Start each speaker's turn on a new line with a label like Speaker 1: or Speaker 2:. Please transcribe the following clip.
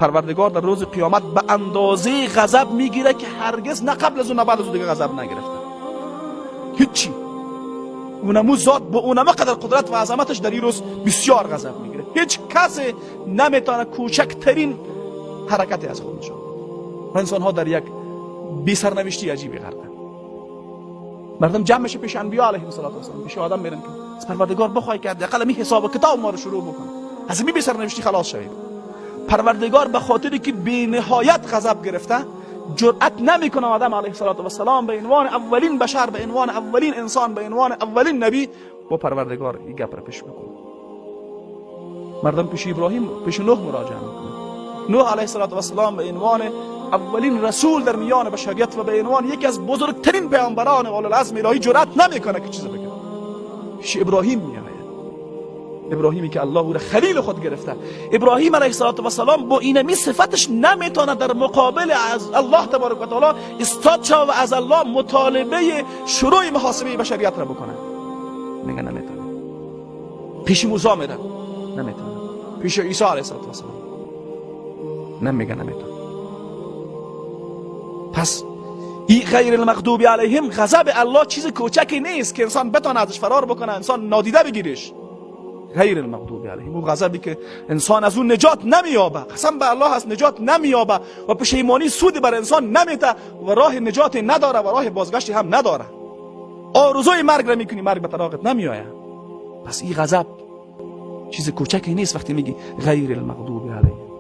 Speaker 1: پروردگار در روز قیامت به اندازه غضب میگیره که هرگز نه قبل از اون نه بعد از اون دیگه غضب نگرفته. هیچی. اونمو ذات با اونمو قدر قدرت و عظمتش در این روز بسیار غضب میگیره. هیچ کسی نمیتونه کوچکترین حرکتی از خود نشان بده. انسان ها در یک بی سرنوشتی عجیبی غرقن. مردم جمع میشه پیش انبیا علیهم الصلاه والسلام، پیش آدم میرن که از پروردگار بخوای که حداقل می حساب و کتاب ما رو شروع بکن، از این بی سرنوشتی خلاص شویم. پروردگار به خاطری که بی نهایت غضب گرفته جرأت نمیکنه آدم علیه الصلاه والسلام به عنوان اولین بشر، به عنوان اولین انسان، به عنوان اولین نبی با پروردگار این گپ را پیش بکنه. مردم پیش ابراهیم، پیش نوح مراجعه میکنه. نوح علیه الصلاه والسلام به عنوان اولین رسول در میان بشریت و به عنوان یکی از بزرگترین پیامبران اولوالعزم الهی جرأت نمیکنه که چیزی بگه. پیش ابراهیم میآید، ابراهیمی که الله او را خلیل خود گرفته. ابراهیم علیه السلام با اینمی صفتش نمیتونه در مقابل از الله تبارک و تعالی استاد شود و از الله مطالبه شروع محاسبه بشریت را بکنه. میگه نمیتونه. پیش موسی میره، نمیتونه. پیش عیسی علیه السلام نمیگه نمیتونه. پس ای غیر المغضوب علیهم، غضب الله چیز کوچکی نیست که انسان بتونه ازش فرار بکنه، انسان نادیده بگیرش. غیر المغضوب علیهم، او غضبی که انسان از اون نجات نمییابه، قسم به الله از نجات نمییابه و پشیمانی سود بر انسان نمیته و راه نجات نداره و راه بازگشتی هم نداره. آرزوی مرگ را میکنی، مرگ به طلاقت نمیآید. پس این غضب چیز کوچکی نیست وقتی میگی غیر المغضوب علیهم.